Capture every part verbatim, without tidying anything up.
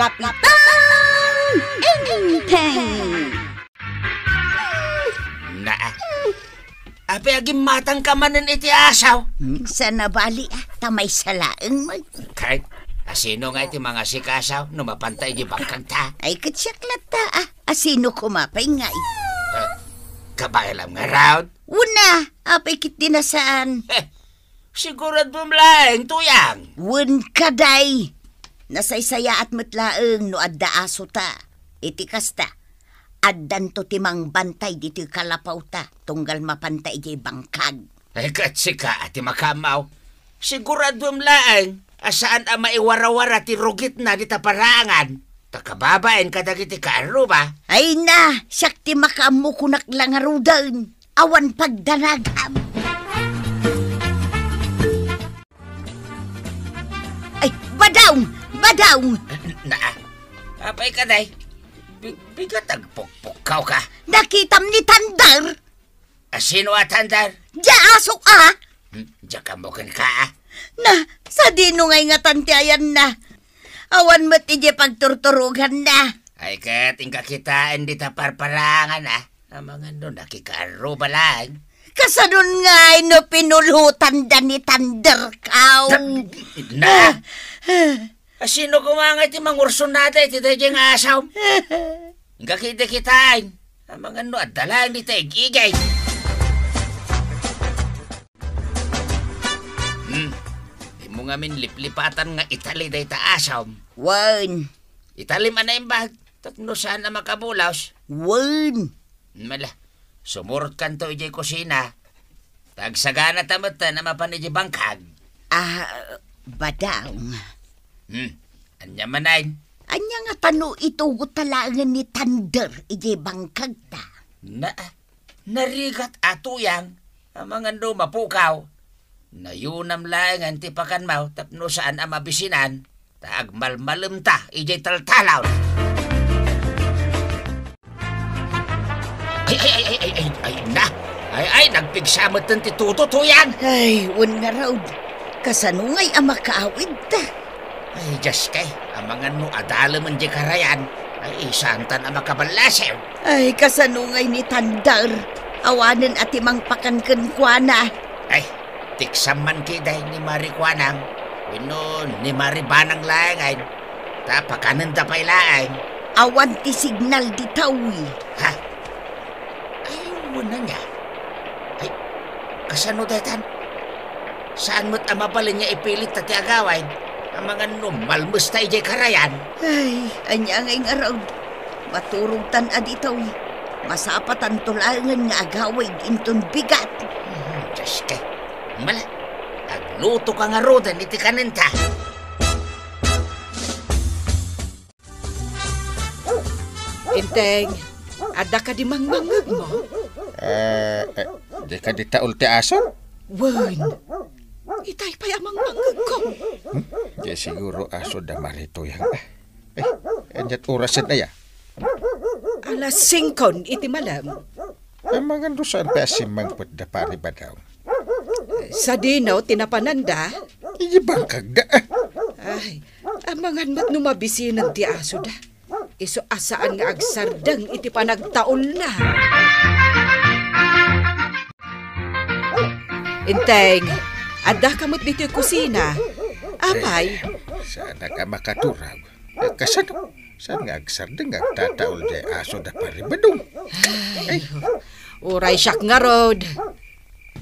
Kapitan Enteng! Na, apay agimmatangka manen iti asaw? Hmm, saan a bali, ah, ta maysa laeng met. Kay, asino nga iti mangasikasaw no mapanta iti bangkagta? Ay, ket siak latta, ah. Asino koma pay ngay? Ah, kabaelam ngarud? Wen a, apay ket di na saan? Heh, siguraduem laeng, Tuyang. Wen kadi. Nasaysayaat met laeng no adda asota. Iti kasta, addanto ti mangbantay ditoy kalapawta tunggal mapanta idiay bangkag. Ay, ket sika a ti makaammo. Siguraduem laeng a saan a maiwarawara ti rugitna dita paraangan. Ta kababain kadagiti kaarruba. Ay na, siak ti makaammo kunak la ngaruden. Awan pagdanagam. Ay, Badong! Badong! Na, apay kadi? Bi-, bigat agpukpukkawka. Nakitam ni Thunder? Asino a Thunder? Dia asok a! Hmm, dia kammo kenka, ah. Na, sadino ngay ngatan ti ayanna? Awan met idiay pagturturoganna. Ay, ket inka kitaen dita parparangan, ah. Amangan no nakikaarruba laeng. Kasanon ngay no pinulotanda ni Thunder, kaw? Na, na. Ah. Asino koma ngay ti mangursonada iti daydiay nga asom? Inka kitaen. Amangan no adda laeng dita ig-igay. Hmm. Dimo ngamin liplipatan nga itali dayta asom. Wen. Italim a naimbag. Tapno saan a makabulos? Wen. Mala, sumurotkanto idiay kusina. Ta agsaganata metten a mapan idiay bangkag. Ah, Badong. Hmm, ania manen? Ania ngata no itugotta laengen ni Thunder idiay bangkagta? Na, narigat a Tuyang, amangan no mapukaw. Nayunam laengen ti pakanmo tapno saan a mabisinan, ta agmalmalemta idiay taltalon. Ay, ay, ay, ay, ay, ay, ay, na. Ay, ay, nagpigsa metten ti tudo, Tuyang. Ay, wen ngarud. Kasano ngay a makaawidta? Ay, Dios kay, amangan no adalemen diay karayan. Ay, saantan a makaballasew. Ay, kasano ngay ni Thunder? Awanen a ti mangpakan kenkuana. Ay, tiksam man kadi ni Mari Kuanang, wenno ni Mari Banang laengen, ta pakanenda pay laeng. Awan ti signal ditoy. Ha? Ay, wen ania. Ay, kasano daytan? Saan met a mabalin nga ipilitta ti agawid? Amangan no malmesta idiay karayan. Ay, ania ngay ngarud? Maturogtan a ditoy. Masapatanto laengen nga agawid inton bigat. Hmm, Dios kay. Mala, aglutoka ngaruden iti kanenta. Enteng, adda kadi mangmangngegmo? Eh, eh, di kadi taul ti aso? Wen. Itay pay a mangmangngegko. Hmm? Di siguro aso da Mari Tuyang, ah. Eh, aniat orasen aya? Alas singko iti malem. Amangan no saan pay a simmangpet da Pari Badong? Sadino ti napananda? Idiay bangkagda, ah. Ay, amangan met no mabisinen ti asoda. Isu a saan nga agsardeng iti panagtaulna. Enteng, addaka met ditoy kusina. Apay? Eh, saanak a makaturog. Eh, kasano? Saan nga agsardeng nga agtataul diay aso da Pari Badong? Ay, uray siak ngarud.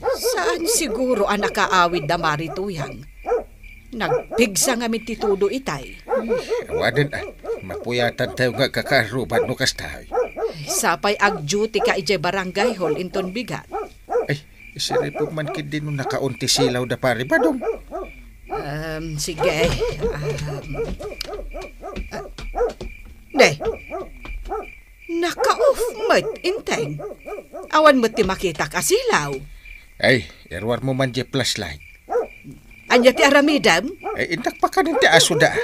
Saan siguro a nakaawid da Mari Tuyang? Nagpigsa ngamin ti tudo itay. Awanen, ah. Mapuyatantayo nga agkakaarruba no kasta. Sapay agduty ka idiay barangay hall inton bigat. Ay, isiripog man ketdi no nakaon ti silaw da Pari Badong. Um, sige. Um, ah, de. Naka-off met, Enteng. Awan met ti makitak a silaw. Ay, iruarmo man diay flashlight. Ania ti aramidem? Ay, innak pakanen ti asoda.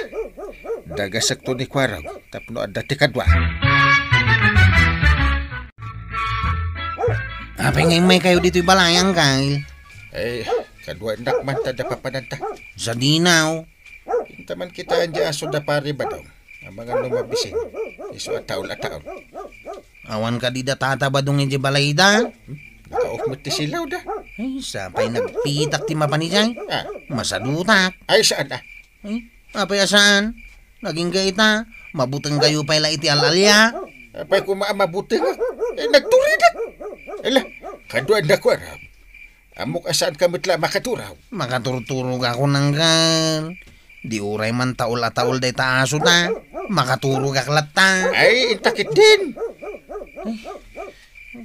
Dagasekto ni Kuarog tapno adda ti kadua. Apay nga immaykayo ditoy balay, Angkal? Ay, kadua innak man ta adda papananta. Sadino? Inta man kitaen diay aso da Pari Badong. Amangan no mabisin. Isu a taol a taol. Awan kadi da Tata Badong idiay balayda? Hmm? Nakaok met ti silawda. Ay, sapay nagpitak ti mapan idiay. Ah. Masadutak. Ay, saan a? Ay, apay a saan? Nagingga ita, mabutengkayo pay la iti al-alia. Apay koma a mabutengak? Eh, nagturidak. Ala, kaduan da ko, aram. Ammok a saanka met la makaturaw. Makaturturogakon, anggal. Di uray man taol a taol dayta asota. Makaturogak latta. Ay, inta ketdin.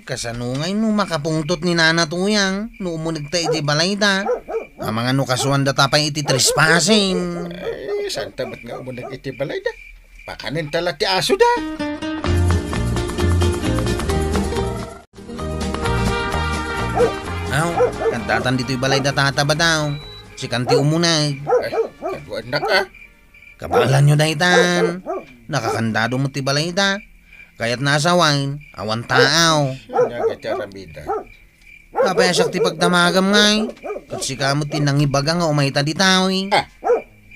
Kasano ngay no makapungtot ni Nana Tuyang no umunegta idiay balayda? Amangan no kasuandata pay iti trespassing. Ay, saanta met nga umuneg iti balayda? Pakanenta la ti asoda. Aw, kaddatan ditoy balayda Tata Badong. Sikan ti umuneg. Ay, kaduannak a. Kabaelanyo daytan. Nakakandado met ti balayda. Kayatna a sawen, awan taaw. Ania nga ti aramidek? Apay a siak ti pagdamagam ngay? Ket sika met ti nangibaga nga umayta ditoy. Ah.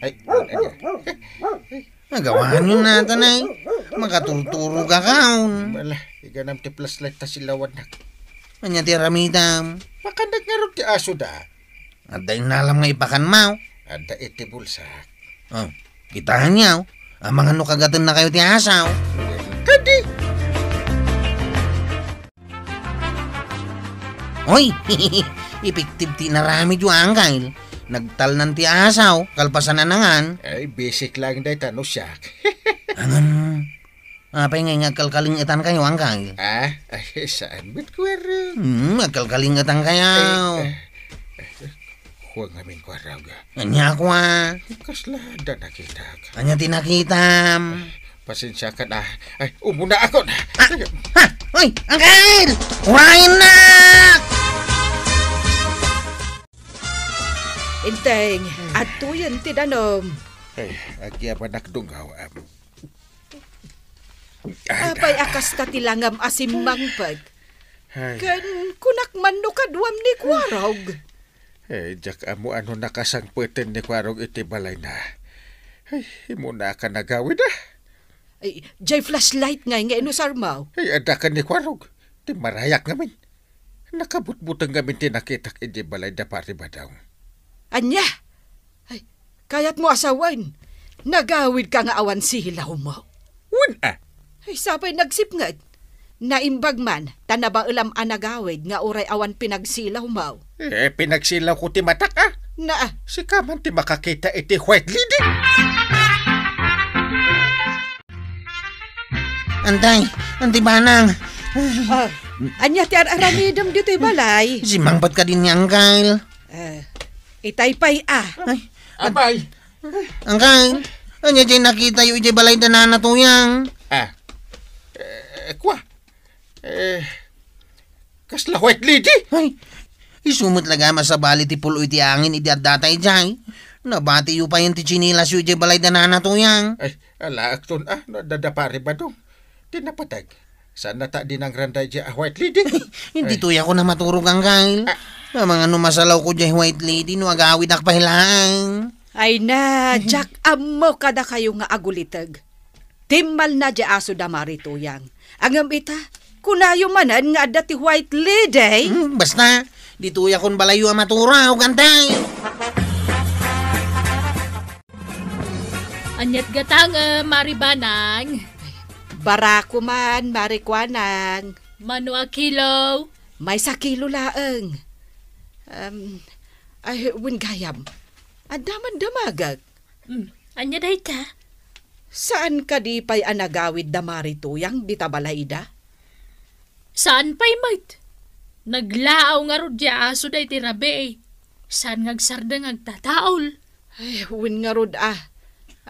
Ay, ania? Nagawaanyo natan ay. Makaturturogakon. Ala, iganam ti flashlight ta silawannak. Ania ti aramidem? Pakannak ngarud ti asoda. Adda innalam nga ipakanmo? Adda iti bulsak. Oh, kitaenyo. Amangan no kagatennakayo ti asaw. Kadi? Oy, epektibo ti inaramidyo, anggal. Nagtalnan ti asaw, kalpasan a nangan. Ay, bisik laeng dayta no siak. Angan, apay ngay nga agkalkalingetankayo, anggal? Ah, ay, saan met, Kuwarog? Hmm, agkalkalingetankayo. Ay, ay, ay, kua ngamin, Kuwarog. Ania kua? Kasla adda nakitak. Ania ti nakitam? Pasensiakan a. Ay, umunaakon. Ah, ha! Oy, anggal! Urayennak! Enteng, adtoyen ti danum. Ay, agyabanak dungaw, am. Ay, apay a kasta ti langam a simmangpet? Ay. Ken kunak man no kaduam ni Kuwarog. Eh, diak ammo a no nakasangpeten ni Kuwarog iti balayna. Ay, immuna a nagawid a. Ay, diay flashlight ngay nga inusarmo? Ay, adda ken ni Kuwarog. Ti marayak ngamin. Nakabutbuteng ngamin ti nakitak idiay balay da Pari Badong. Ania? Ay, kayatmo a sawen, nagawidka nga awan silawmo. Wen a. Ay, sapay nagsipnget. Naimbag man, ta nabaelam a nagawid nga uray awan pinagsilawmo. Eh, pinagsilawko ti matak a. Naa. Sika man ti makakita iti white lady. Antay, Anti Banang. Ah, ania ti ar-aramidem ditoy balay? Simmangpet kadi ni Anggal. Eh, itay pay a. Ay, apay. Anggal, ania ti nakitayo iti balay da Nana Tuyang? Ah, eh, kua. Eh, kasla white lady? Ay, isu met la nga masabali ti pulo iti angin idi addata idiay. Nabatiyo payen ti tsinelasyo idiay balay da Nana Tuyang. Ay, alaekton a, no adda da Pari Badong. Ti napateg. Saan nata di nangranda idiay a white lady? Ay. Ditoyakon a maturog, Anggal. Ah. Amangan no masalawko diay white lady no agawidak pay laeng. Ay na, diak ammo kadakayo nga aguliteg. Timmalna diay aso da Mari Tuyang. Ngem ita, kunayo manen nga adda ti white lady. Hmm, basta, ditoyakon balayyo a maturog, Antay. Ania't gatangem, Mari Banang? Barako man, Mari Kuanang. Mano a kilo? Maysa kilo laeng. Em, ay, wen gayam. Adda man damagek. Hmm, ania dayta? Saan kadi pay a nagawid da Mari Tuyang dita balayda? Saan pay met? Naglaaw ngarud diay asoda iti rabii. Saan nga agsardeng agtataol? Ay, wen ngarud a.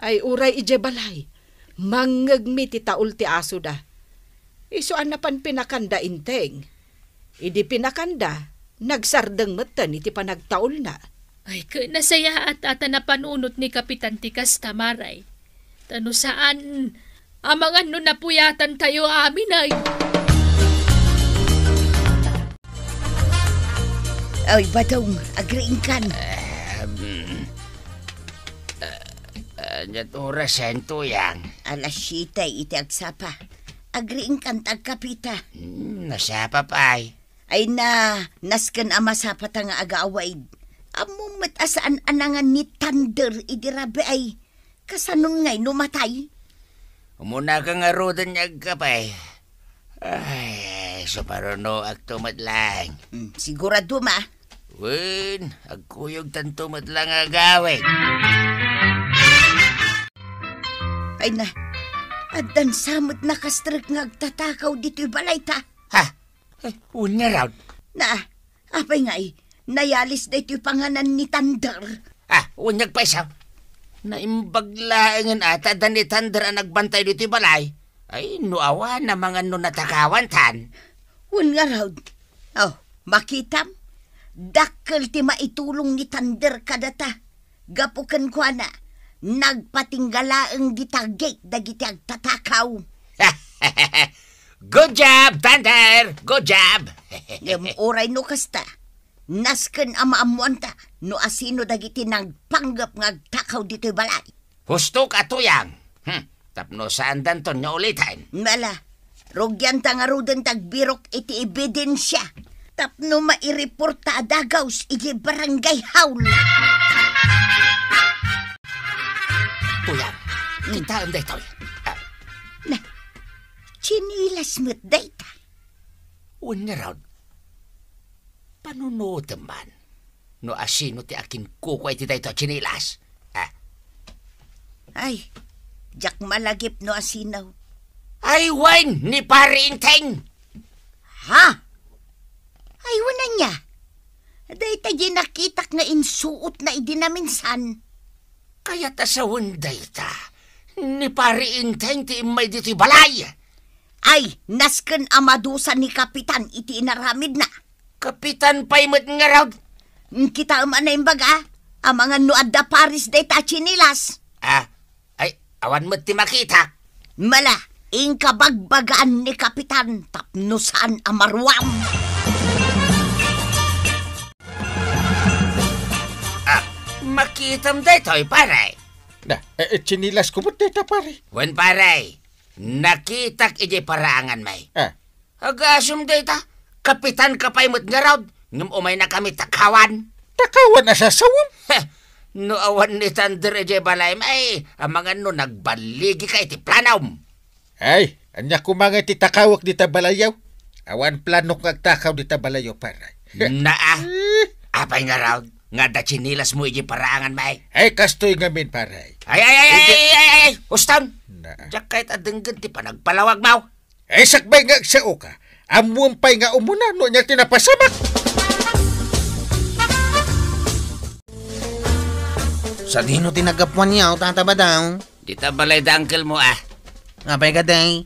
Ay, uray idiay balay. Mangngegmi ti taol ti asoda. Isu a napan pinakanda inteng. Idi pinakanda, nagsardeng metten iti panagtaolna. Ay, ket nasayaat a ta napanunot ni Kapitan ti kasta, Mari. Ta no saan, amangan no napuyatantayo amin ay. Ay, Badong, agriingkan. Em, eh, Ania ti orasen, Tuyang? Alas siete iti agsapa. Agriingkan ta agkapita. Hmm, nasapa pay. Ay na, nasken a masapata nga agawid. Ammom met a saan a nangan ni Thunder idi rabii. Kasanon ngay no matay? Umunaka ngaruden nga agkape. Ay, suparunoakto met laeng. Hmm, sigurado ma? Wen, agkuyogtanto met laeng nga agawid. Ay na, addan sa met nakastrek nga agtatakaw ditoy balayta. Ha? Eh, wen ngarud? Na, apay ngay, nayalis daytoy panganan ni Thunder? Ah, wen nagpaisaw. Naimbag laengen a ta adda ni Thunder a nagbantay ditoy balay. Ay, no awan, amangan no natakawantan. Wen ngarud? Oh, makitam? Dakkel ti maitulong ni Thunder kadata. Gapu kenkuana, nagpatingga laeng dita gate dagiti agtatakaw. Good job, Thunder! Good job! Ngem uray no kasta, nasken a maammoanta no asino dagiti nagpanggep nga agtakaw ditoy balay. Hustok a Tuyang. Hmm. Tapno saandanton nga uliten. Ala, rugianta ngaruden ti agbirok iti ebidensia tapno maireporta a dagaws iti barangay hall. Tuyang, mm, kitaem daytoy. Ah. Na, tsinilas met dayta. Wen ngarud, panunotem man no asino ti akinkukua iti daytoy a tsinilas. Ah. Ay, diak malagip no asino. Ay, wen, ni Pari Enteng! Ha? Ay, wen ania? Dayta diay nakitak nga insuotna idi naminsan. Kayat a sawen dayta, ni Pari Enteng ti immay ditoy balay. Ay, nasken a madusa ni Kapitan iti inaramidna. Kapitan pay met ngarud. Kitaem a naimbag a, amangan no adda pares dayta a tsinilas. Ah, ay, awan met ti makitak. Mala, inka bagbagaan ni Kapitan tapno saan a maruam. Ah, makitam daytoy, pare. Na, eh, eh, tsinilas ko met dayta, pare. Wen, pare, nakitak idiay paraangan, may. Ah. Agasem dayta, kapitan ka pay met ngarud, ngem umay nakami takawan. Takawan a sasawem? Heh, no awan ni Thunder idiay balay, may, amangan no nagbaligi ka iti planom. Ay, ania koma nga ti takawek dita balayaw? Awan planok nga agtakaw dita balayaw, pare. Naa. Eh. Apay ngarud, nga adda tsinilas mo iti paraangan, may? Ay, kastoy ngamin, pare. Ay, ay, ay, ay, Iti- ay, ay, ay, uston! Naa. Diak kayat a denggen ti panagpalawag mo. Ay, sakbay nga agsaoka. Ammom pay nga umuna no ania ti napasamak. Sadino ti naggapuan yaw, Tata Badaw? Dita balay da uncle mo, ah. Apay kadi?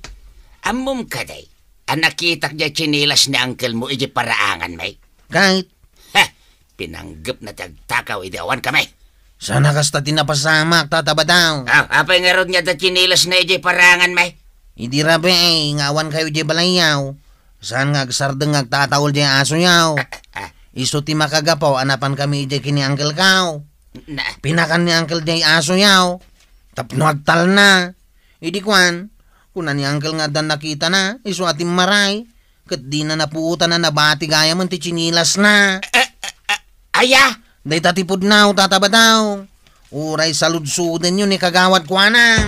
Ammom kadi, a nakitak diay tsinilas ni uncle mo iti paraangan, may? Kayat. Ha! Pinanggepna ti agtakaw idi awan kami. Saan a kasta ti napasamak, Tata Badaw? Ah, apay ngarud nga adda tsinilasna idiay paraangan, may? Idi rabii nga awan kayo idiay balayyaw, saan nga agsardeng nga agtataol diay asoyaw? Ah, ah, ah. Isu ti makagapu a napan kami idiay ken ni uncle kaw. Na- Pinakan ni uncle diay asoyaw tapno agtalna. Idi kuan, kuna ni uncle nga addan nakitana, isu a timmaray, ket dina napuotan a nabati gayamen ti tsinilasna. Eh, eh, eh, aya? Dayta ti pudno, Tata Badaw. Uray saludsodenyo ni Kagawad kuana.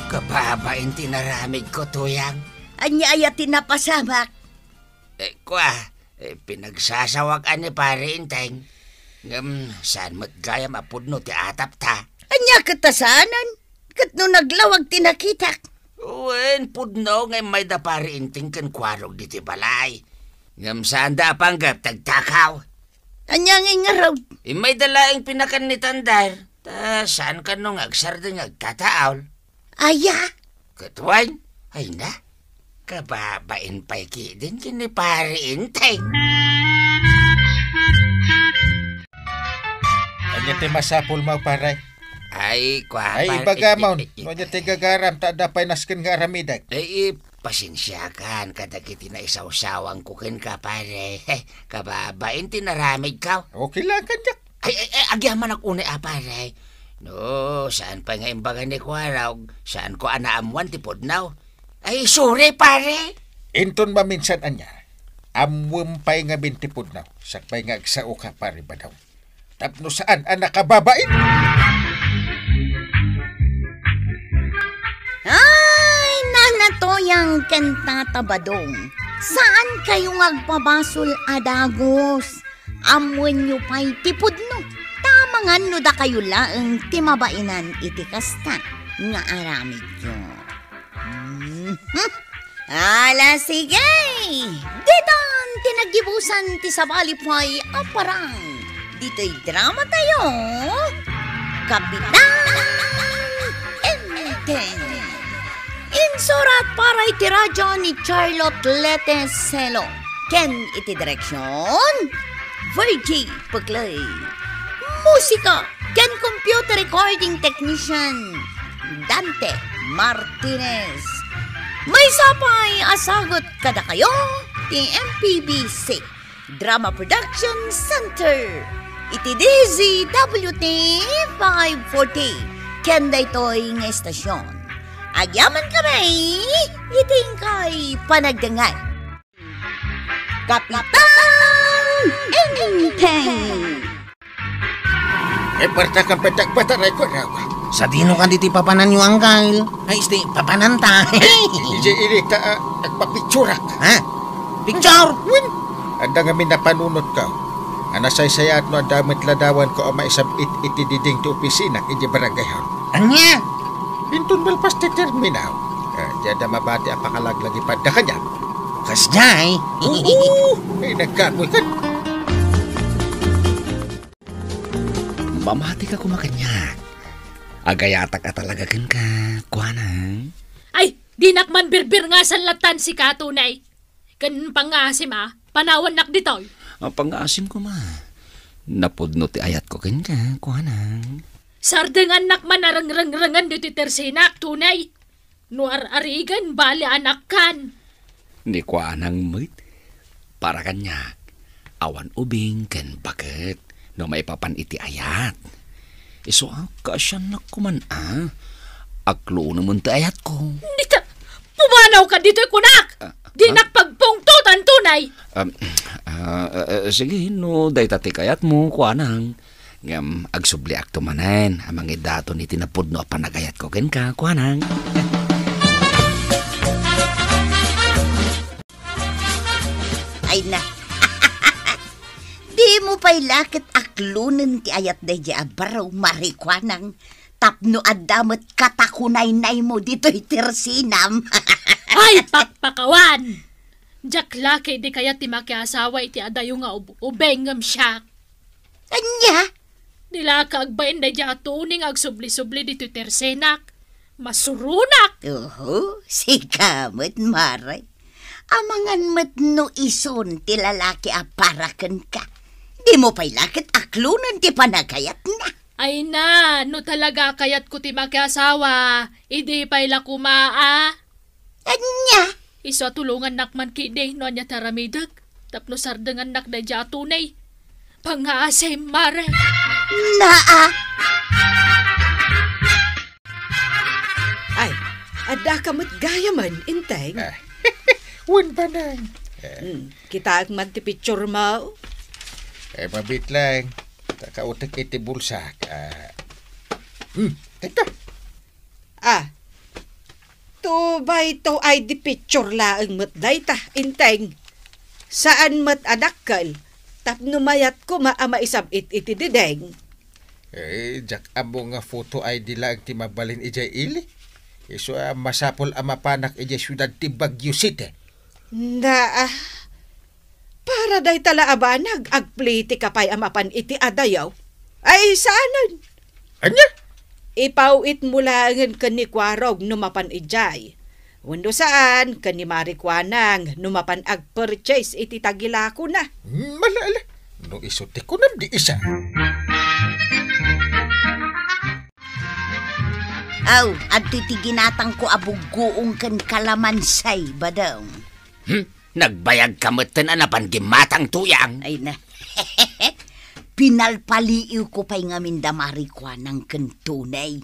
Kababain ti naramidko, Tuyang. Ania aya ti napasamak? Eh, kua, eh, pinagsasawak a ni Pare Enteng. Ngem, saan met gayam a pudno ti atapta? Ania ket a saanen? Ket no naglawag ti nakitak? Wen, pudno nga immay da Pare Enteng ken Kuarog ditoy balay. Ngem, saanda a panggep ti agtakaw. Ania ngay ngarud? Immayda laeng pinakan ni Thunder. Ta saan kano nga agsardeng nga agtataol? Aya? Ket wen, ay na, kababain pay ketdin ken ni Pare Enteng. Ania ti masapulmo, pare? Ay, kua, Ay, pare, ibagam, eh, eh, eh, no ania ti gagaram, ta adda pay nasken nga aramidek. Eh, eh, pasensiakan kadagiti naisawsawangko kenka, pare. Kababain ti naramidko. Okay lang, kadiak. Ay, ay, ay, agyamanak unay a, pare. No, saan pay nga imbaga ni Kuarog, saanko a naammuan ti pudno. Ay, sorry, pare. Inton maminsan ania, ammuem pay ngamin ti pudno, sakbay nga agsaoka, pare Badong. Tapno saan a nakababain. Ay, Nana Toyang ken Tata Badong, saan kayo nga agpabasol a dagus? Ammoenyo pay ti pudno, ta amangan no dakayo laeng ti mabainan iti kasta nga aramidyo. Mhm. Ala, sige! Ditan ti naggibusan ti sabali pay a parang ditoy drama tayo, Kapitan Enteng. Insurat para iti radyo ni Charlotte Lete Celo, ken iti direksyon, Virgie Puclay. Musika ken computer recording technician, Dante Martinez. Maysa pay a sagut kadakayo ti M P B C Drama Production Center iti D Z W T five forty, ken daytoy nga estasyon. Agyaman kami iti inkay panagdengngeg. Kapitan Enteng. Ay, parta kan petag bata, Ray, ko raw. Sadino kadi ti papananyo, Angkal? Ay, isti, papananta. Ije irita, ah, agpapicturak. Ha? Picture? Wen, adda ngamin napanunot ka. Anasaysayaat no adda met ladawan ko a maisab-it iti diding ti opisina iti barangay hall. Ania? Inton malpas ti termino, ah, di adda mabati a pakalaglagipadda kaniak. Kasdiay? Oo! Ay, nagkakoy ka. Mamatika koma kaniak. Agayatak a talaga kenka, kuana. Ay, dinak man birbirngasan lattan sika, tunay. Ken pangngaasim a, panawannak ditoy. Ah, pangngaasim koma. Napudno ti ayatko kenka, kuana. Sardengannak man a rengrengrengen ditoy tersinak, tunay. No ar-arigen, bali a nakkan. Ni kuanang met, para kaniak, awan ubing ken baket no maipapan iti ayat. Isu a, kaasiannak koman a, aklonemon ti ayatko. Dita, pumanawka ditoy kunak! Ah, dinak ah? Pagpungtotan, tunay! Um, ah, ah, ah, sige, no dayta ti kayatmo, kuanang. Ngem agsubliakto manen a mangidaton iti napudno a panagayatko kenka, kuanang. Ay na. Dimo pay la ket aklonen ti ayat daydiay a baro, Mari, kuanang, tapno adda met katakunaynaymo ditoy tersinam. Ay, pakpakawan! Diak la ket idi kayat ti makiasawa iti adayo nga ub-, ubeng ngem siak. Ania? Di la ka agbain daydiay a Tony nga agsubli-subli ditoy tersenak. Masuronak! Oho, sika met, Mare. Amangan met no isun ti lalaki a para kenka. Dimo pay la ket aklonen ti panagayatna. Ay na, no talaga kayatko ti makiasawa, idi pay la koma a. Ania? Isu a tulongannak man ketdi no ania ti aramidek, tapno sardengannak daydiay a Tony. Pangngaasim, Mare. Naa. Ay, addaka met gayamen, Enteng. Ah, wen, Banang. Eh. Hmm, kitaek man ti picturemo. Eh, mabiit laeng. Ta kautek iti bulsak. Ah. Hmm, dayta. Ah, two by two I D picture laeng met dayta, Enteng. Saan met a dakkel, tapno mayat koma a maisab-it iti diding. Eh, diak ammo nga photo I D laeng ti mabalin idiay ili. Isu a masapul a mapanak idiay siudad ti Baguio City. Naa, para dayta la a banag, agpliti ka pay a mapan iti adayo. Ay, saanen. Ania? Ipaw-itmo laengen ken ni Kuarog no mapan idiay. Wenno saan, ken ni Mari Kuanang no mapan agpurchase iti tagilakona. Mala, ala. No isu ti kunam, di isa. Aw, adtoy ti ginatangko a buggoong ken kalamansay, Badong. Hmm? Nagbayag ka metten a napan gimmatang, Tuyang. Ay na. pinalpaliiwko pay ngamin da Mari Kuanang ken Tunay.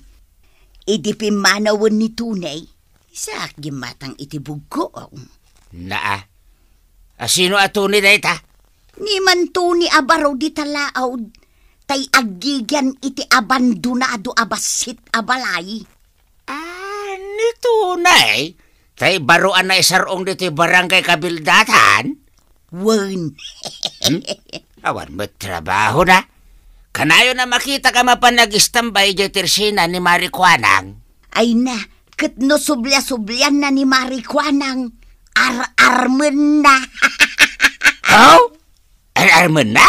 Idi pimmanawen ni Tunay, saak gimmatang iti bugkong. Naa. A, sino a Tony dayta? Ni Mantoni a baro dita laawd, tay aggigian iti abandonado a bassit a balay. Ah, ni Tunay? Tay baro a naisar-ong ditoy barangay Kabildatan? Wen. Hmm? Awan met trabaho na. Kanayon a makitak a mapan agistambay idiay tersina ni Mari Kuanang. Ay na, ket no sublia-sublianna ni Mari Kuanang, ar-armenna. Aw? Ar-armenna?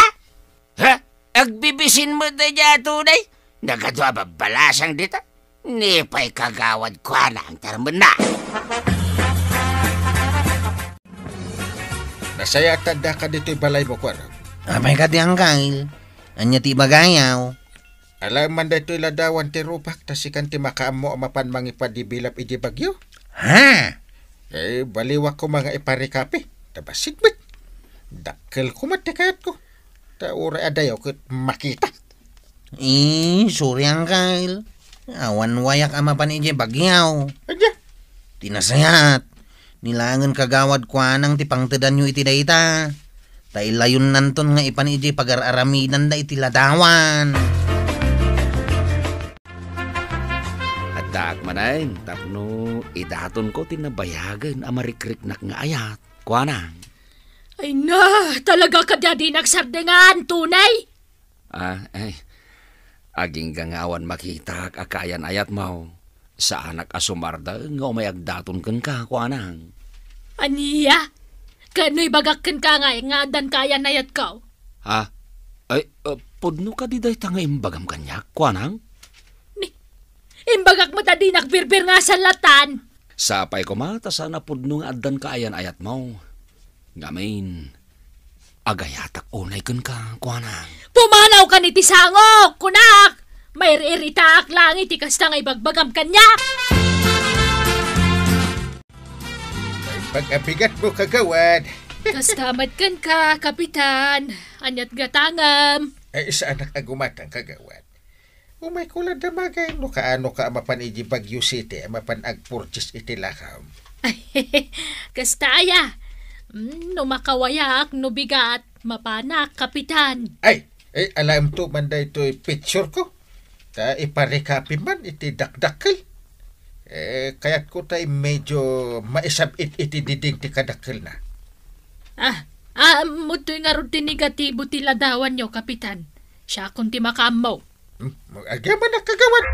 Ha? Agbibisin met daydiay a Tunay? Nagadu a babbalasang dita? Ni pay Kagawad Kuanang ti armenna. Nasayaat ta addaka ditoy balaymo, Kuanang. Apay kadi, Angkel? Ania ti ibagayaw? Alaem man daytoy ladawan ti rupak, ta sikan ti makaammo a mapan mangipadibilap idiay Baguio. Ha? Eh, baliwak koma nga iparikapi. Ta bassit met. Dakkel koma ti kayatko. Ta uray adayo ket makita. Eh, sorry, Angkel. Awan wayak a mapan idiay Baguio. Adya. Ti nasayaat, ni laengen Kagawad Kuanang ti pangtedanyo iti dayta. Ta ilayonnanton nga ipan idiay pagar-aramidanda iti ladawan. Addaak manen tapno idatonko ti nabayagen a marikriknak nga ayat, Kuanang. Ay na, talaga kadi a dinak sardengan, Tunay? Ah, ay. Agingga nga awan makitak a kaayan-ayatmo. Saanak a sumardeng nga umay agdaton kenka, Kuanang. Ania? Ket no ibagak kenka nga, nga addan kaayan-ayatko? Ha? Ay, ah, pudno kadi dayta nga imbagam kaniak, Kuanang? Ni, imbagak met a dinak birbir nga asalatan. Sapay koma ta saan a pudno nga addan kaayan-ayatmo. Ngamin, agayatak unay kenka, Kuanang. Pumanawkan iti sangok, kunak! Mair-iritaak laeng iti kasta nga ibagbagam kaniak. Ay, pag-abigatmo, Kagawad. Kasta met kenka, Kapitan. Aniat gatangem? Ay, saanak a gumatang, Kagawad. Umayko la damagay no kaanoka a mapan idiay Baguio City a mapan agpurchase iti lakaw. Kasta aya. Mm, no makawayak, no bigat, mapanak, Kapitan. Ay, ay, alaemto man daytoy picture ko. Ta iparikapi man iti dakdakkel. Eh, kayatko tay medyo maisab-it iti diding ti kadakkelna. Ah, ah, ammotoy ngarud ti negatibo ti ladawanyo, Kapitan. Siakon ti makaammo. Hmm, agyaman a, Kagawad.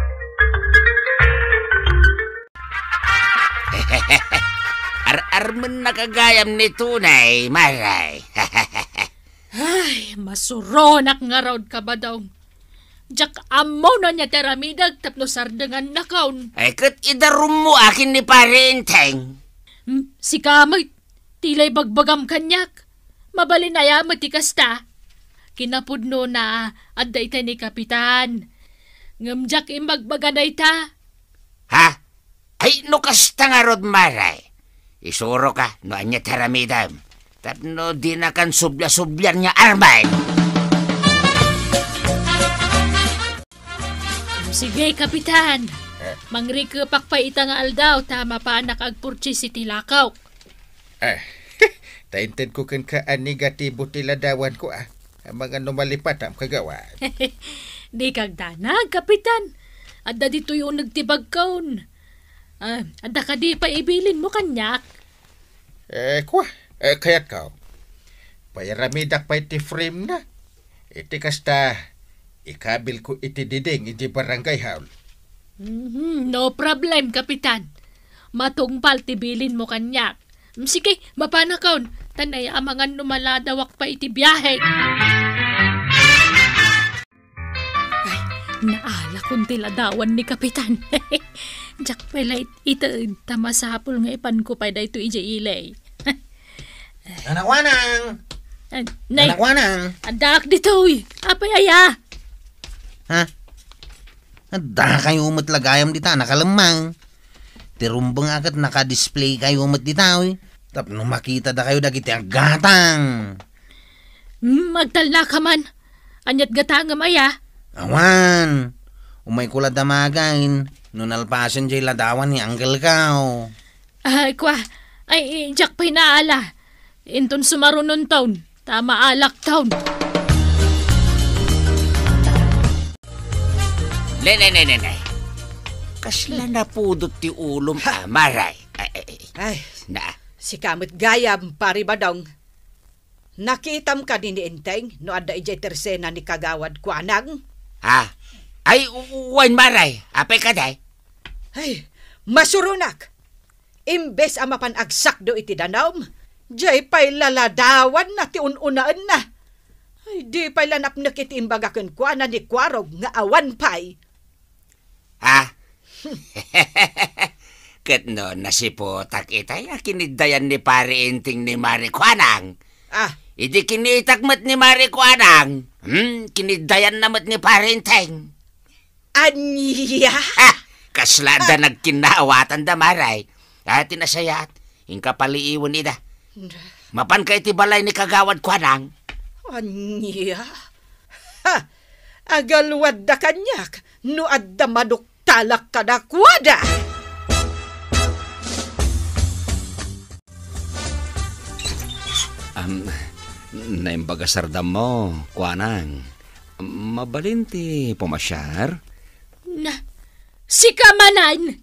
Ar-armenna gayam ni Tunay, Maray. Ay, masuronak ngarud, Kabadong. Diak ammo no ania ti aramidek tapno sardengannakon. Ay, ket idarummo akin ni Pare Enteng. Hmm, sika met, ti la ibagbagam kaniak. Mabalin aya met ti kasta? Kinapudnona, adda itay ni Kapitan. Ngem diak imbagbaga dayta. Ha? Ay, no kasta ngarud, Maray, isuroka no ania ti aramidem tapno dinakan sublia-sublian nga armen. Sige, Kapitan. Eh? Mangrikepak pay ita nga aldaw ta mapanak agpurchase iti lakaw. Ah, ta intedko kenka a negatibo ti ladawanko, ah. Amangan no malipatam, Kagawad. Dika agdanag, Kapitan. Adda ditoy uneg ti bagkon. Ah, adda kadi pay ibilinmo kaniak? Eh, kua, eh, kayatko. Pairamidak pay ti frame na. Iti kasta, ikabilko iti diding iti barangay hall. Mhm, no problem, Kapitan. Matungpal ti bilinmo kaniak. Mm, sige, mapanakon. Ta naamangan no maladawak pay iti biahe. Ay, naalakon ti ladawan ni Kapitan. Diak pay la it-, ited, ta masapul nga ipanko pay daytoy idiay ili. Anak Wanang! Ah, nay, Anak Wanang! Addaak ditoy. Apay aya? Ha? Adda kayo met la gayam dita, nakalemmang. Ti rumbeng a ket naka-display kayo met dita, oy. Tapno makita da kayo dagiti aggatang. Hmm, agtalna ka man. Aniat gatangem aya? Awan. Umayko la damagen no nalpasen jay ladawan ni Uncle Kao. Ay, kwa. Ay, diak pay naala. Inton sumarunonton, ta maalakton. Ne, ne, ne, ne, ne. Kasla napudot ti ulom, ha? Ah, Maray. Ay, ay, ay. Ay, na. Sika met gayam, Pari Badong. Nakitam kadi ni Enteng no adda idiay tersena ni Kagawad Kuanang? Ha? Ay, u-, wen, Maray. Apay kadi? Ay, masuronak. Imbes a mapan agsakdo iti danum, jay pay ladawanna ti un-unaenna. Ay, di pay la napnek iti imbaga kenkuana ni Kuarog nga awan pay. Ha? Ket no, nasiputak itay a kiniddayan ni Pari Enteng ni Mari Kuanang. Ah. Idi kinitak met ni Mari Kuanang, hmm, kiniddayanna met ni Pari Enteng. Ania? Ah, kasla da nagkinnaawatanda, Maray. Ah, ti nasayaat, inka paliiwen ida. Mapanka iti balay ni Kagawad Kuanang. Ania? Ha! Agalwadda kaniak no adda maduktalak kadakuada. Am, naimbag a sardammo, Kuanang. Mabalin ti pumasiar? Na, sika manen!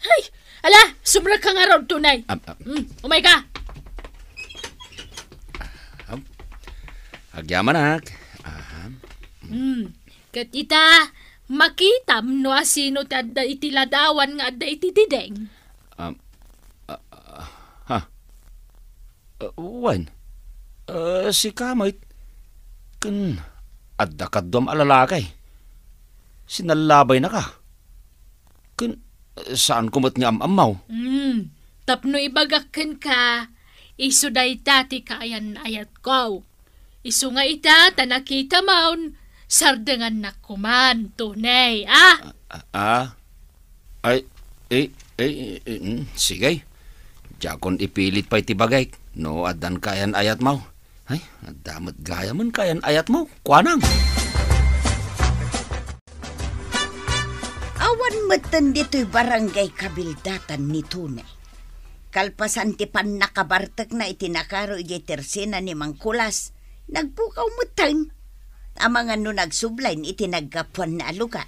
Hay! Ala, sumrekka ngarud, Tunay. Am, am. Hmm, umayka. Am. Agyamanak. Aha. Hmm, ket ita, makitam no asino ti adda iti ladawan nga adda iti dideng. Am, ah, ah, ha? Ah, wen, ah, sika met, ken adda kaduam a lalaki. Sinallabaynaka. Ken, ah, saanko met nga am-ammo. Hmm, tapno ibagak kenka, isu dayta ti kaayan-ayatko. Isu nga ita ta nakitamon, sardengannak koman, Tunay, ah? Ah, ah, ah. Ay, eh, eh, eh, mm, sige. Diakon ipilit pay ti bagik no addan kaayan-ayatmo. Ay, adda met gayamen kaayan-ayatmo, Kuanang. Awan metten ditoy barangay kabildatan ni Tunay. Kalpasan ti pannakabartekna iti nakaro idiay tersena ni Mang Kulas, nagpukaw metten. Amangan no nagsublayn iti naggapuanna a lugar.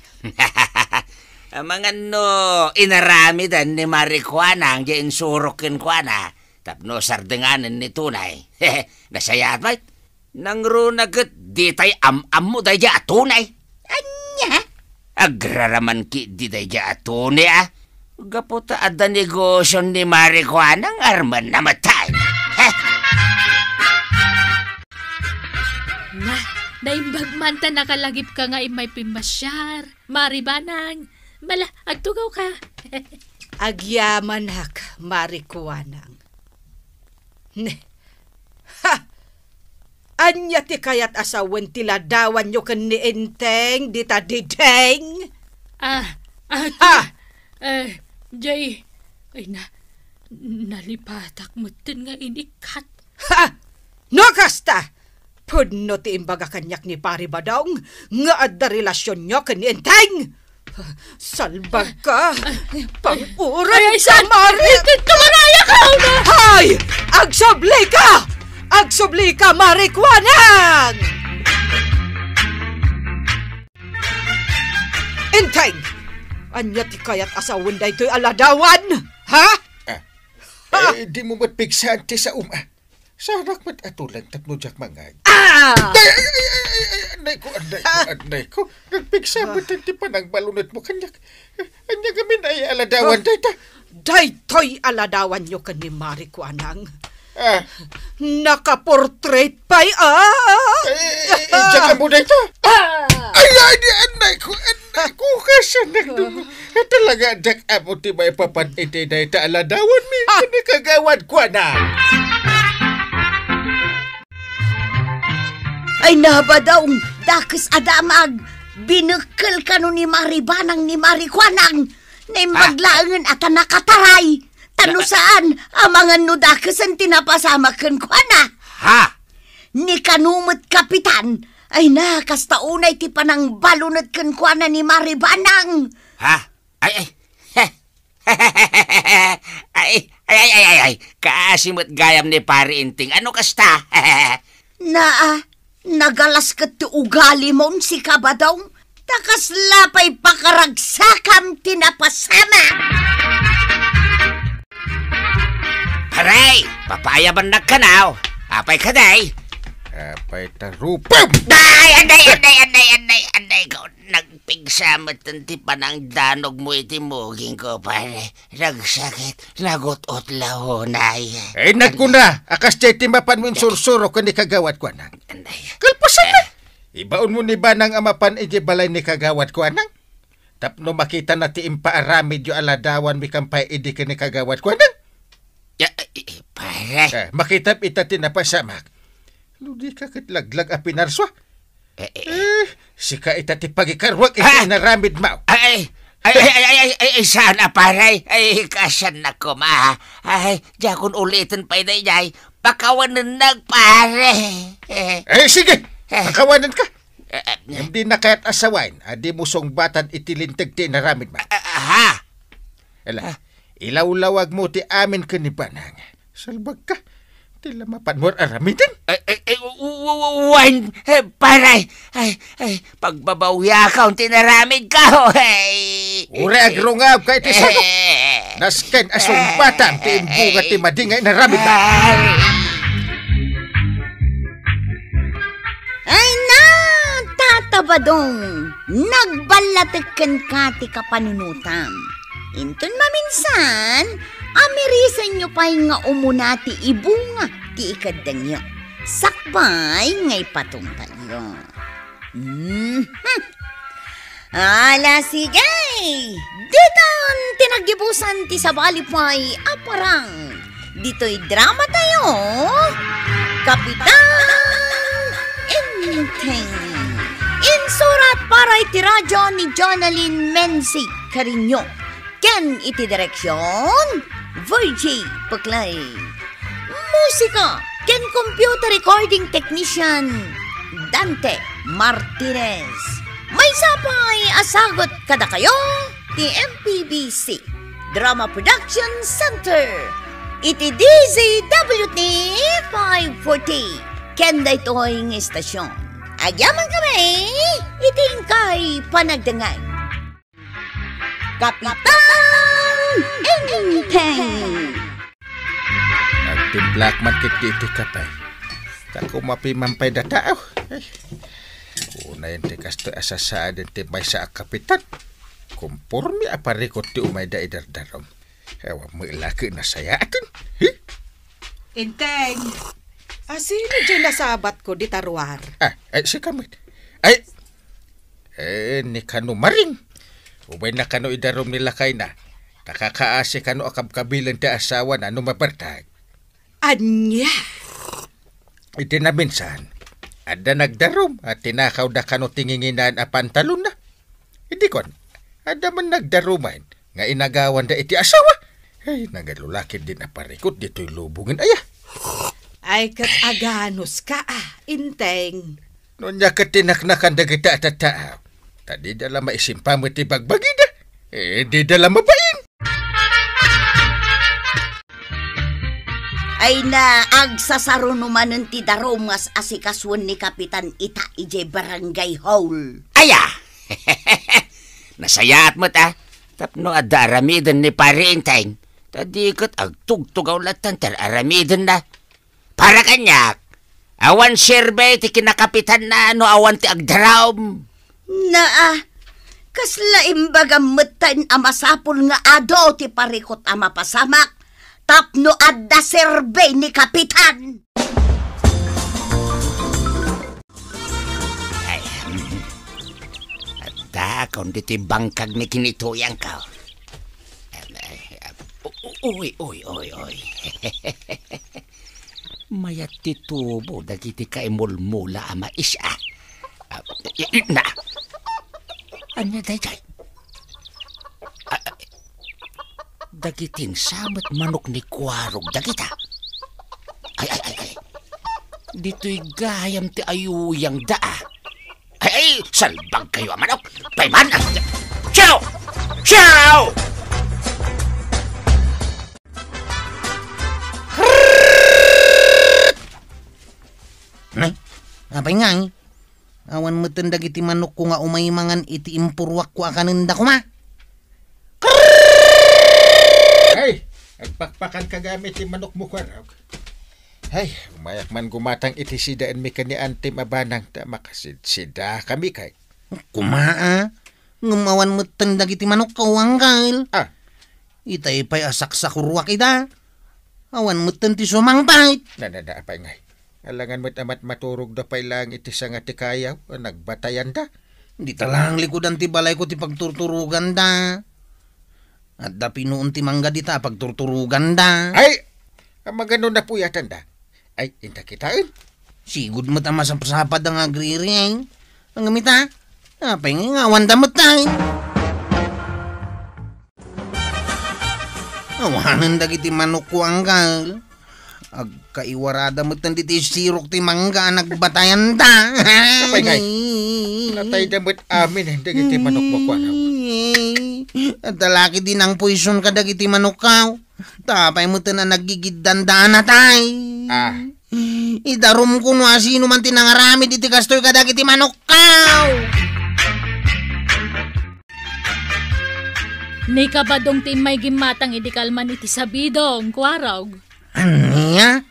Amangan no inaramiden ni Mari Kuanang diay insurok kenkuana tapno sardenganen ni Tunay. Nasayaat met. Nangruna ket ditay am-ammo daydiay a Tunay. Ania? Agraraman ketdi daydiay a Tunay, a? Gapu ta adda negosion ni Mari Kuanang armenna metten. Heh! Na, naimbag man ta nakalagipka nga immay pimmasiar. Mari Banang, mala, agtugawka. Agyamanak, Mari Kuanang. Ne. Ha! Ania ti kayat a sawen ti ladawanyo ken ni Enteng dita dideng? Ah, ah, Ha! eh, jay, ay na, nalipatak metten nga inikkat. Ha! No kasta, pudno ti imbaga kaniak ni Pari Badong nga adda relasionyo ken ni Enteng. Salbagka! Pang-uray Ay, ay, ka, san-, Mari! Ay, tumaraya ka, una! Hay! Agsublika! Agsublika, Mari Kuanang! Enteng! Ania ti kayat a sawen daytoy a ladawan? Ha? Ah, Ha? Eh, di mo met pigsaan ti saom, ah. Saanak met a tuleng tapno diak mangngeg. Ah! Ay, ay, ay, ay, ay, ay, annay ko, annay ko, Ah! annay ko. Nagpigsa Ah! met ti panangbalunetmo kaniak. Ania ngamin ay a ladawan Ah! dayta? Daytoy a ladawanyo ken ni Mari Kuanang. Ah. Nakaportrait pay, ah! Eh, eh, eh, diak ammo dayta. Ah! Ay, ay, di, annay ko, annay ko, kasano nagdungo? Talaga, diak ammo ti maipapan iti dayta a ladawanmi, Ah! ken ni Kagawad Kuanang. Ay, na, Badong, dakes a damag, binekkel kano ni Mari Banang ni Mari Kuanang, naimbag Ah! laengen a ta nakataray, ta no Na- saan, amangan no dakesen ti napasamak kenkuana. Ha? Ni kano met kapitan, Ay na, kasta unay ti panangbalunet kenkuana ni Mari Banang. Ha? Ay, ay. Ay, ay, ay, ay, ay, ay. Kaasi met gayam ni Pari Inting. Ano kasta? Naa, nagalas ket ti ugalimon, sika, Badong. Ta kasla pay pakaragsakam ti napasamak. Pare, papaayabannak kanaw. Apay kadi? Apay ta rupam! Ay, anday, anday, anday, anday, anday ko. Nagpigsa met ti panangdanogmo iti mugingko, pare. Nagsakit, nagut-utlaw, unay. Ay, nagkuna, a kasdiay ti mapanmo insursuro ken ni Kagawad Kuanang. Anday. Kalpasanna. Eh. Ibaonmo ni Banang a mapan idiay balay ni Kagawad Kuanang. Tapno makitana ti impaaramidyo a ladawanmi ken pay idi ken ni Kagawad Kuanang. Ya, eh, eh, pare. Eh, makitam ita ti napasamak. No dika ket laglag a pinarsua. Eh, eh, eh. Eh, sika ita ti pagikaruak iti Ah! inaramidmo. Ay, ay, ay, saan a, pare. Ay, kaasiannak koma. Ay, diakon uliten pay daydiay. Pakawanennak, pare. Eh. Eh, sige. Eh. Pakawanenka. Eh, eh. Ngem dina kayat a sawen a dimo sungbatan iti linteg ti inaramidmo. Ah, ah, ha? Ala, Ah. ilawlawagmo ti amin ken ni Banang. Salbagka. Ti la mapanmo aramiden? Ay, ay, ay, w-, w-, w-, wen, eh, pare. Ay, ay, pagbabawiakon ti inaramidko. Ay. Uray agrungabka iti sago. Eh. Nasken a sungbatam ti imbunga ti madi nga inaramidmo. Ay. Ay na, Tata Badong, nagballatek kenka ti kapanunotam. Inton maminsan, amirisenyo pay nga umuna ti ibunga ti ikeddengyo. Sakbay nga ipatungpalyo. Mhm. Ala, sige! Ditan ti naggibusan ti sabali pay a parang. Ditoy drama tayo, Kapitan Enteng. Insurat para iti radyo ni Jonalyn Menzi Carino. Ken iti direksyon, Virgie Peclay. Musika ken computer recording technician, Dante Martinez. Maysa pay a sagut kadakayo ti M P B C Drama Production Center iti D Z W T five forty ken daytoy nga istasyon. Agyamankami iti inkay panagdengngeg. Kapitan Enteng. Agtimplaak man ketdi iti kape. Ta kumapi man pay dataw. Ay, unayen ti kastoy a sasaaden ti maysa a kapitan. Kompormi a parikut ti umayda idardarum. Awan met la ket nasayaaten. Hi? Enteng, asino diay nasabatko dita ruar? Ah, ay, sika met. Ay, Eh, ni kano maring. Umayna kano idarum ni lakayna. Ta kakaasi kano a kabkabilen ti asawana no mapertek. Ania? Iti naminsan, adda nagdarum a tinakawda kano ti nginginaen a pantalonna. Idi kuan, adda man nagdarumen nga inagawanda iti asawa. Ay, nagadu la ketdin a parikut ditoy lubongen aya. Ay, ket aganuska, ah, Enteng. No ania ket ti naknakan dagita a tattao, ta dida la maisimpa met ti bagbagida. Eh, dida la mabain. Ay na, agsasaruno manen ti darum nga as-asikasuen ni Kapitan ita idiay barangay hall. Aya! Nasayaat met, a. Tapno adda aramiden ni Pari Enteng, ta di ket agtugtugaw latta ti ar-aramidenna. Para kaniak, awan serbi ti kinakapitanna no awan ti agdarum. Naa, kasla imbagam metten a masapul nga adu ti parikut a mapasamak tapno adda serbi ni Kapitan. Ay, adda, kundi ti bangkag ni kinituyangko. Ay, ay, u-, u-, uy, uy, uy, uy. Mayat ti tubo dagiti kaimulmula a mais, a. A, i-, i-, na. Ania daydiay? A, a, dagiti insamet manok ni Kuarog dagita. Ay, ay, ay, ay. Ditoy gayam ti ayuyangda, a. Salbag kayo a manok. Payman. Ciao! Ciao! Nay, apay ngay? Awan metten dagiti manokko nga umay mangan iti impuruakko a kanenda koma. Ay, agpakpakan ka gami ti manokmo, Kuarog. Ay, umayak man gumatang iti sidaenmi ken ni Antim a banang ta makasidsidakami kay. Kumaa, ngem awan metten dagiti manokko, Anggal. Ah. Itay pay a saksakuruak ida. Awan metten ti sumangpet. Na, na, na, apay ngay. Alangan met a matmaturogda pay laeng iti sanga ti kayaw a nagbatayanda. Dita laeng likudan ti balayko ti pagturturoganda. Adda pinuon ti mangga dita a pagturturoganda. Ay! Amagano napuyatanda? Ay, inta kitaen. Sigud met a masapsapad nga agririay. Ang gamita, apay nga awanda met tayo. Awanen dagiti manokko, Anggal. Agkaiwarada met diti sirok ti mangga a nagbatayanda. Apay ngay, natayda met amin dagiti manokmo, Kuarog. Adda laki di nang puison kadagiti manokko. Tapay met a naggigiddandaan natay. Ah. Idarumko no asino man ti nangaramid iti kastoy kadagiti manokko. Ni Kabadong ti immay gimmatang idi kalman iti sabidong, Kuarog. Ania?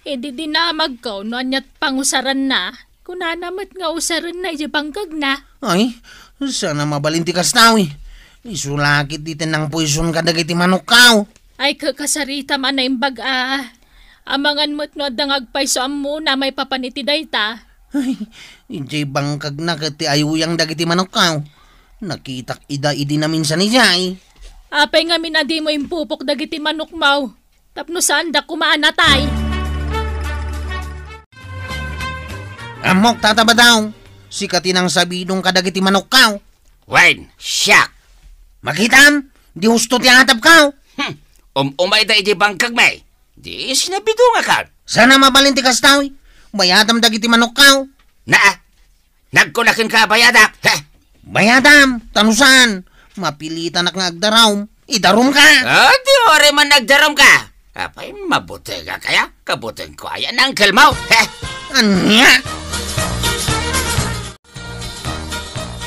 Idi dinamagko no aniat pangusaranna, kunana met nga usarenna iti bangkegna. Ay, sana mabalin ti kastawi. Isu lakit diti nang puison kadagiti manokko. Ay, kakasaritam a naimbag a. Amangan met no adda nga agpayso ammona maipapan iti dayta. Ay, idiay bangkagna ket ti ayuyang dagiti manokko. Nakitak ida idi naminsan idiay. Apay ngamin a dimo impupok dagiti manokmo? Tapno saanda koma a natay. Ammok, Tata Badong, sika ti nangsabidong kadagiti manokko. Wen, siak. Makitam, di husto ti atapko. Hmm, um-umay da iti bangkagmi. Di sinabidongakan. Sana mabalin ti kastawi. Bayadam dagiti manokko. Naa, nagkuna kenka a bayadak. Heh. Bayadam, ta no saan, mapilitanak nga agdarum. Idarumka. Ah, di ore man nagdarumka. Apay, mabutengak aya? Kabutengko aya, nangkelmo? Heh. Ania?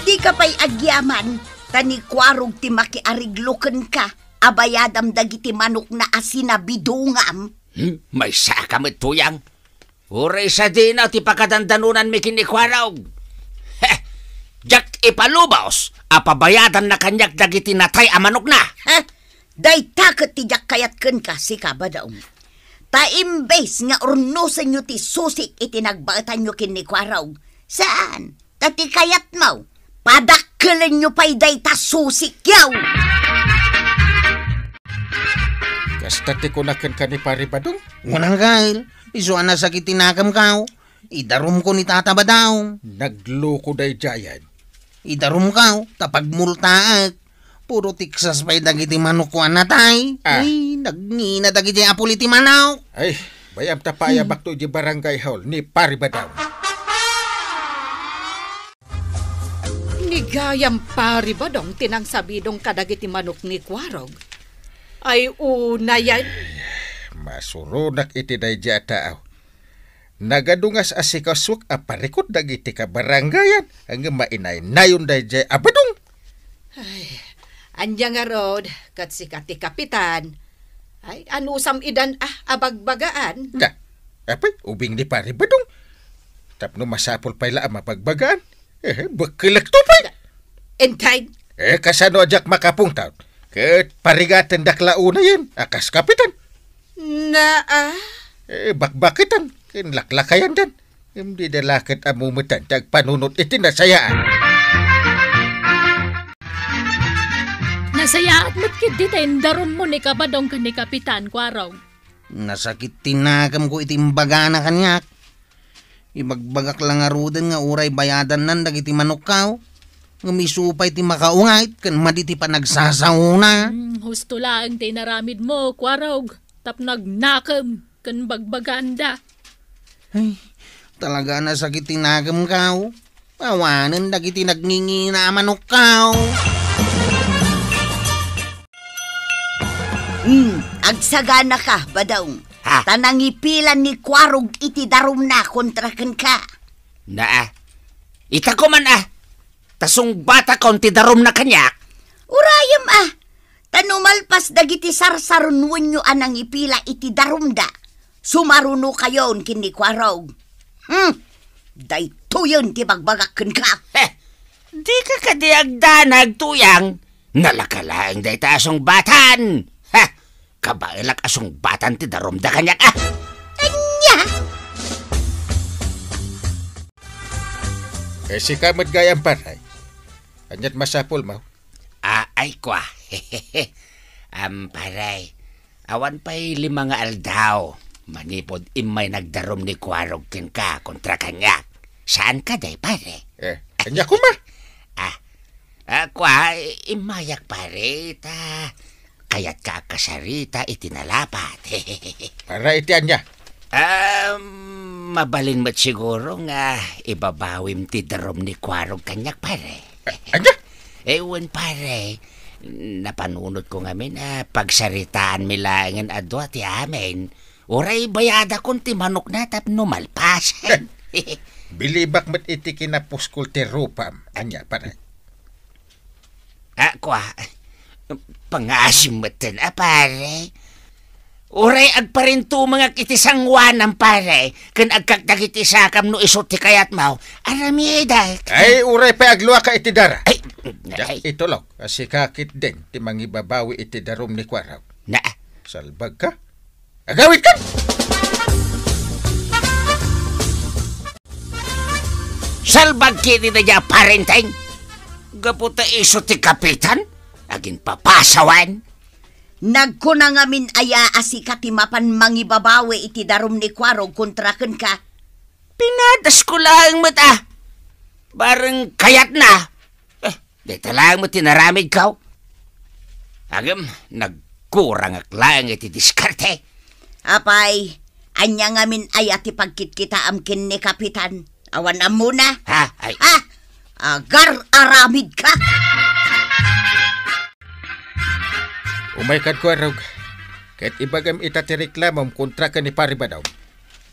Dika pay agyaman, ta ni Kuarog ti makiariglo kenka a bayadam dagiti manokna a sinabidongam. Hmm, maysaka met, Tuyang. Uray sadino ti pakadandanonanmi ken ni Kuarog. Heh! Diak ipalubos a pabayadanna kaniak dagiti natay a manokna. Heh! Dayta ket ti diak kayat kenka, sika, Badong. Ta imbes nga urnosenyo ti susik iti nagbaetanyo ken ni Kuarog, saan? Ta ti kayatmo, padakkelenyo pay dayta susikyo. Kasta ti kuna kenka ni Pari Badong? Wen, Anggal, isu a nasakit ti nakemko. Idarumko ni Tata Badong. Nagloko daydiayen. Idarumko, ta pagmultaek. Puro tiksas pay dagiti manokko a natay. Ah. Ay, nagngina dagiti apul iti manok. Ay, bayam ta paayabakto iti barangay hall ni Pari Badong. Ni gayam Pari Badong ti nangsabidong kadagiti manok ni Kuarog. Ay, unayen. Masuronak iti daydiay a tao. Nagadungas a sikasuak a parikut dagiti kabarangayan, ngem mainaynayon daydiay a Badong. Ay, ania ngarud, ket sika ti kapitan. Ay, anusam idan a, a bagbagaan? Da, apay, ubing ni Pari Badong. Tapno masapul pay la a mabagbagaan. Eh, bekkelekto pay. Entay. Eh, kasano a diak makapungtaw? Ket parigatendak la unayen a kas kapitan. Naa. Eh, bakbaketan, ken laklakayandan. Ngem dida la ket ammo metten ti agpanunot iti nasayaan. Nasayaat met ketdi ta indarummo ni Kabadong ken ni Kapitan Kuarog. Nasakit ti nakemko iti imbagana kaniak. Ibagbagak la ngaruden nga uray bayadannan dagiti manokko, ngem isu pay ti makaungayt ken madi ti panagsasaona. Hmm, husto laeng ti inaramidmo, Kuarog, tapno agnakem ken bagbagaanda. Ay, talaga a nasakit ti nakemko. Awanen dagiti nagngingina a manokkaw. Hmm, agsaganaka, Badong. Ha? Ta nangipilan ni Kuarog iti darumna kontra kenka. Naa. Ita koman a. Ta sungbatakon ti darumna kaniak. Urayem a. Ta no malpas dagiti sarsarunwenyo a nangipila iti darumda, sumarunokayon ken ni Kuarog. Hmm. Daytoyen ti bagbagak kenka. Heh! Dika kadi agdanag, Tuyang? Nalaka laeng dayta a sungbatan. Ha! Kabaelak a sungbatan ti darumda kaniak, a! Ania? Eh, sika met gayam, pare. Aniat masapulmo? Ah, ay, kua. Am, pare, awan pay lima nga aldaw manipud immay nagdarum ni Kuarog kenka kontra kaniak. Saan kadi, pare? Eh, ania koma? Ah, ah, kua, immayak, pare, ta kayatka a kasarita iti nalapat. Para iti ania? Ah, mabalin met siguro nga ibabawim ti darum ni Kuarog kaniak, pare. A-, ania? Eh, wen, pare, napanunotko ngamin a pagsaritaanmi laengen a dua ti amin. Uray bayadakon ti manokna tapno malpasen. Bilibak met iti kinapuskol ti rupam. Ania, pare? Ah, kua, pangaasim metten a, pare. Uray agparintumengak iti sangoanam, pare, ken agkak dagiti sakam no isu ti kayatmo, aramidek. Ay, uray pay agluaka iti dara. Ay, diak ay. Itulok a sika ketdin ti mangibabawi iti darum ni Kuarog. Na. Salbagka? Agawidka! Salbag ketdi daydiay a parenteng! Gapu ta isu ti kapitan, aginpapasawan! Nagkuna ngamin aya a sika ti mapan mangibabawi iti darum ni Kuarog kontra kenka? Pinadasko laeng met a. Bareng kayatna. Eh, dayta laeng met ti naramidko. Agem, nagkurangak laeng iti diskarte. Apay, ania ngamin aya ti pagkitkitaam ken ni Kapitan? Awan ammona? Ha? Ay. Ha? Agar-aramidka! Umayka, Kuarog, ket ibagam ita ti reklamom kontra ken ni Pari Badong.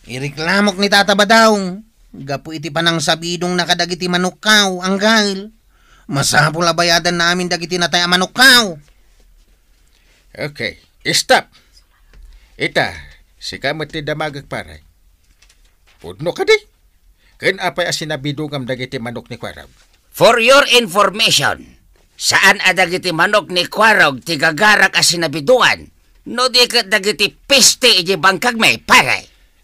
Ireklamok ni Tata Badong gapu iti panangsabidongna kadagiti manokkaw, anggail. Masapul a bayadanna amin dagiti natay a manokkaw. Okay, stop. Ita, sika met ti damagek, pare. Pudno kadi? Ken apay a sinabidongam dagiti manok ni Kuarog? For your information, saan a dagiti manok ni Kuarog ti gagarak a sinabidongan, no di ket dagiti peste iti bangkagmi, pare.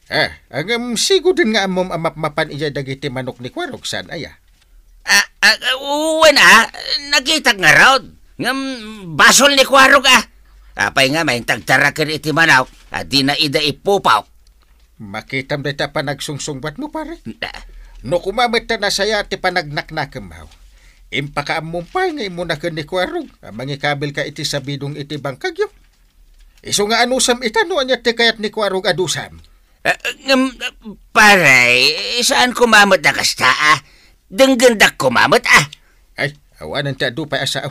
Ah, ngem siguden nga ammom a mapmapan idiay dagiti manok ni Kuarog, saan aya? Ah, ah, wen a, nakitak ngarud. Ngem basol ni Kuarog a. Apay ngamin ti agtaraken iti manok a dina ida ipupok? Makitam dayta a panagsungsungbatmo, pare. Ah. No koma met ta nasaya ti panagnaknakemmo, impakaammom pay nga immuna ken ni Kuarog a mangikabilka iti sabidong iti bangkagyo. Isu nga anusam ita no ania ti kayat ni Kuarog a dusam. Ah, ngem, pare, saan koma met a kasta a. Denggendak koma met a. Ay, awanen ti adu pay a sao.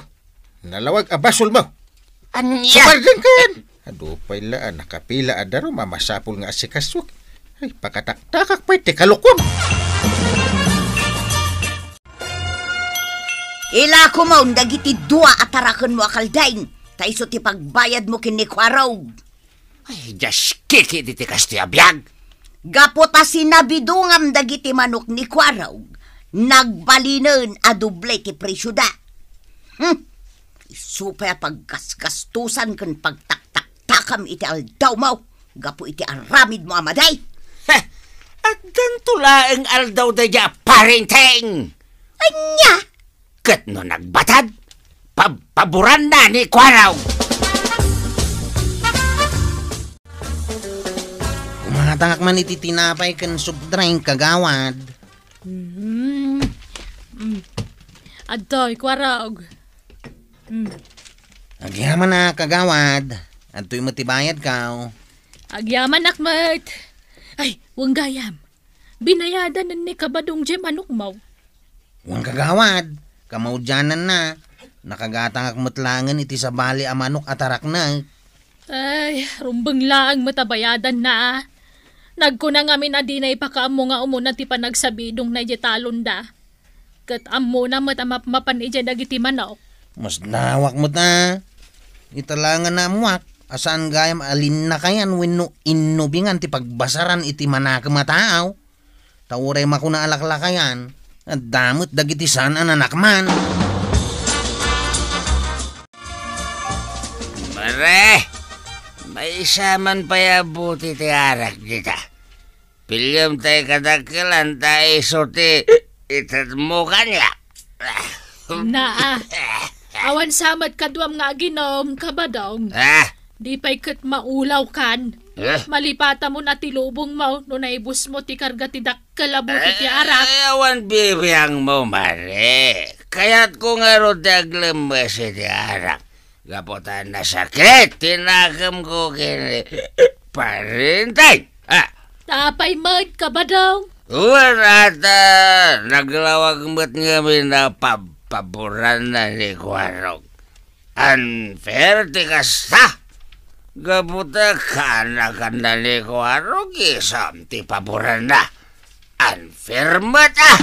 Nalawag a basolmo. Ania? Sumarden ken! Adu pay la a nakapila a darum a masapul nga asikasuak. Ay, pakataktakak pay ti kalukuam. Ilakomon dagiti dua a tarakenmo a kalding, ta isu ti pagbayadmo ken ni Kuarog. Ay, diaskiki diti kastoy a biag! Gapu ta sinabidongam dagiti manok ni Kuarog, nagbalinen a doble ti presioda. Hmm. Isu pay a paggasgastosan ken pagtaktaktakam iti aldawmo gapu iti aramidmo a madi. Heh! Addanto laeng aldaw daydiay a parenteng! Ania? Ket no nagbatad, pabpaboranna ni Kuarog. Kumatangak man iti tinapay ken soft drink, kagawad. Mm. Mm. Adtoy, Kuarog. Mm. Agyaman a, kagawad. Adtoy met ti bayadko. Agyamanak met. Ay, wen gayam. Binayadan ni Kabadong diay manokmo. Wen, kagawad, kamaudiananna, nakagatangak met laengen iti sabali a manok a taraknek. Ay, rumbeng laeng met a bayadanna. Nagkuna ngamin a dina ipakaammo nga umuna ti panagsabidongna idiay talonda. Ket ammona met a mapmapan idiay dagiti manok. Masdawak met a. Ita laeng nga naammoak a saan gayam a linnakayan wenno innubingan ti pagbasaran iti manakem a tao. Ta uray makuna a laklakayan, adda met dagiti saan a nanakman. Mare, maysa man pay a buti ti arak dita. Piliem tay kadakkelan ta isu ti itedmo kaniak. Naa. Awan sa met kaduam nga aginom, Kabadong. Ah? Di pay ket maulawkan. Eh? Malipatamon a ti lubongmo no naibusmo ti karga ti dakkel a buti ti arak. Ay, awan bibiangmo, Mare. Kayatko ngarud ti aglemmes iti arak. Gapu ta nasakit ti nakemko ken Pare Enteng. Ah. Apay met, Kabadong? Wen, ata, naglawag met ngamin a pabpaboranna ni Kuarog. Unfair ti kasta. Gapu ta kaanakanna ni Kuarog, isam ti paboranna. Unfair met, ah!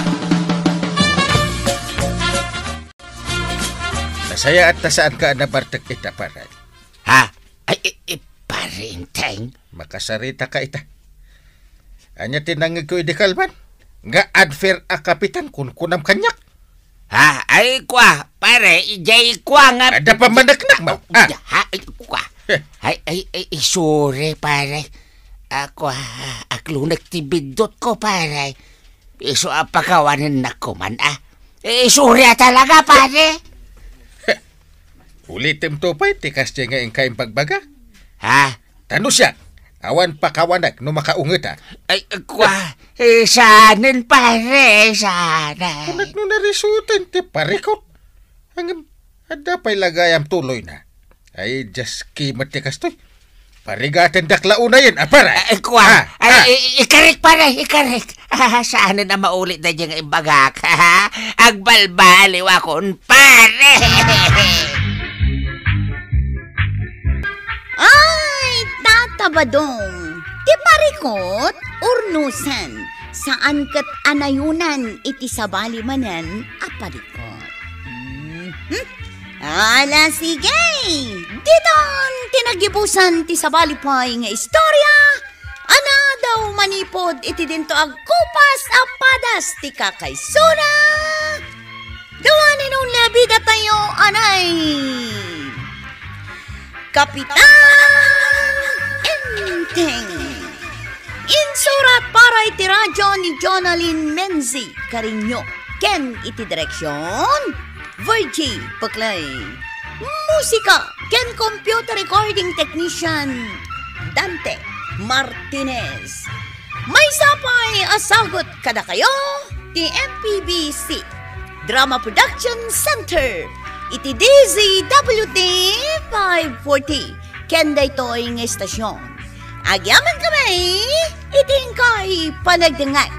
Nasayaat ta saanka a nabartek ita, pare. Ha? Ay, i, i, Pare Enteng? Makasarita ka ita. Ania ti nangngegko idi kalman? Nga unfair a kapitan kunkunam kaniak? Ha? Ay, kua, pare, idiay kua nga adda pamaneknekmo, ah? Ha? Ay, kua. Heh. Ay, ay, ay, ay, sorry, pare. Ako, ah, aglunek ti biddutko, pare. Isu a pakawanennak koman, ah. Eh, sorry a talaga, pare. Ulitemto pay ti kasdiay nga inka imbagbaga. Ha? Ta no siak, awan pakawanak no makaungetak. Ay, kua, eh, saanen, pare, saanen. Kunak no narisutan ti parikot. Ngem, adda pay la gayam tuloyna. Ay, Dios, kimet ti kastoy. Parigatendak la unayen, a, pare. Ay, kua. Ah, ay, ah. I-, ikarik, pare, ikarik. Ah, saanen a maulit daydiay nga imbagak. Agbalbaliwakon, pare. Ay, Tata Badong, ti parikot, urnusen, saan ket a nayonan iti sabali manen a parikot. Mhm. Ala, sige! Diton ti nagibusan ti sabali pay nga istorya a nadaw manipud iti dinto agkupas a padas ti kakaisuna. The one and only a bidatayo, anay, Kapitan Enteng. Insurat para iti radyo ni Jonalyn Menzi Cariño ken iti direksion, Virgie Peclay. Musika ken computer recording technician, Dante Martinez. Maysa pay a sagut kadakayo ti M P B C Drama Production Center iti D Z W T five forty ken daytoy nga estasion. Agyamankami iti inkay panagdengngeg.